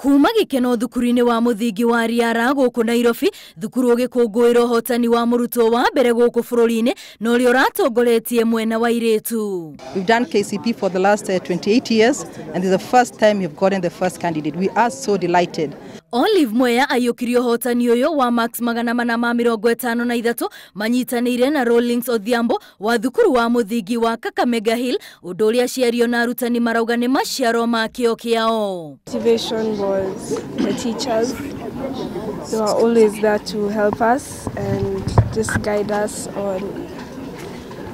Kuma gĩkeno thukuru-inĩ wa mũthingi wa Riara gũkũ Nairobi, thukuru ũgĩkũngũĩra ũhotani wa mũrutwo wa mbere gũkũ bũrũri-inĩ na ũrĩa ũratongoretie mwena wa airĩtu. We've done KCPE for the last 28 years, and this is the first time we've gotten the first candidate. We are so delighted. Olive Mwea aiyũkirie ũhotani ũyũ wa marks 453 manyitanĩire na Rawlings Odhiambo wa thukuru wa mũthingi wa Kakamega Hill, ũndũ ũrĩa aciari na arutani marauga nĩ maciaro ma kĩo kĩao. Motivation was the teachers. They were always there to help us and just guide us on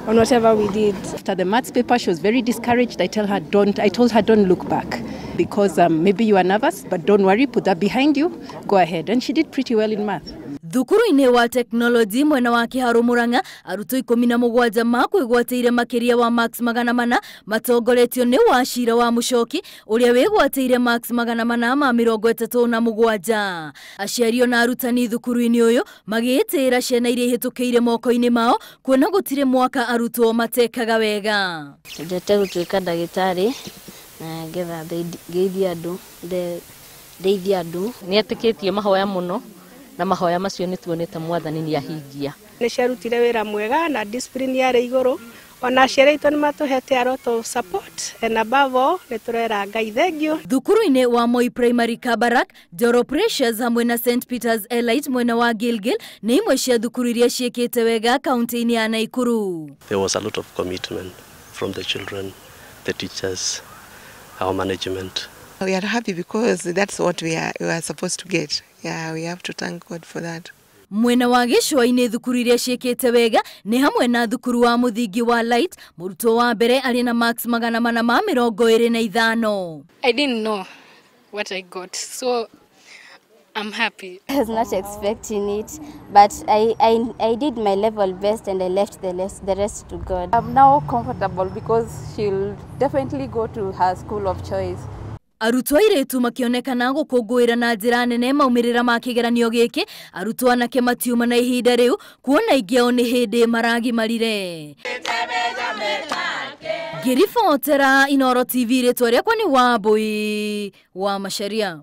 whatever we did. After the maths paper, she was very discouraged. I told her don't look back, because maybe you are nervous, but don't worry, put that behind you, go ahead. And she did pretty well in math. Thukuru-inĩ wa teknoloji mwena wa Kiharu Murang'a, arutwo 17 makwĩgwatĩire makĩria wa marks 400 matongoretio nĩ Wachira wa Mũcoki ũrĩa wĩgwatĩire marks 437. Aciari na arutani thukuru-inĩ ũyũ magĩĩtĩĩra ciana iria ihĩtũkĩire moko-inĩ mao kuona gũtirĩ mwaka arutwo matekaga wega. Nyendete gũtuĩka ndagĩtarĩ na ngetha ngeithie andũ, ndeithie andũ. Nĩetĩkĩtie mahoya mũno na mahoya macio nĩ tuonete mwathani nĩ ahingia. Nĩ ciarutire wĩra mwega na discipline yarĩ igũrũ, ona aciari aitũ nĩ matũhete a lot of support, and above all nĩ tũrera Ngai thengiũ. Thukuru-inĩ wa Moi Primary Kabarak, Joro Precious hamwe na St Peters Elite mwena wa Gilgil nĩ imwe cia thukuru iria ciĩkĩte wega kaunti-inĩ ya Nakuru. There was a lot of commitment from the children, the teachers, our management. We are happy because that's what we are supposed to get. Yeah, we have to thank God for that. Mwena wa gĩcũa-inĩ thukuru iria ciĩkĩte wega nĩ hamwe na thukuru wa mũthingi wa Light, mũrutwo wa mbere arĩ na marks 425. I didn't know what I got, so I'm happy. I was not expecting it, but I did my level best and I left the rest to God. I'm now comfortable because she'll definitely go to her school of choice. Arutwo airĩtu makĩonekana gũkũngũĩra na njĩra nene maumĩrĩra ma kĩgeranio gĩkĩ, arutwo anake matiuma na ihinda rĩu kuona aingĩ ao nĩ hĩndĩ maragimarire. Ngĩribotera Inooro TV, rĩtwa rĩakwa nĩ Wambui wa Macharia.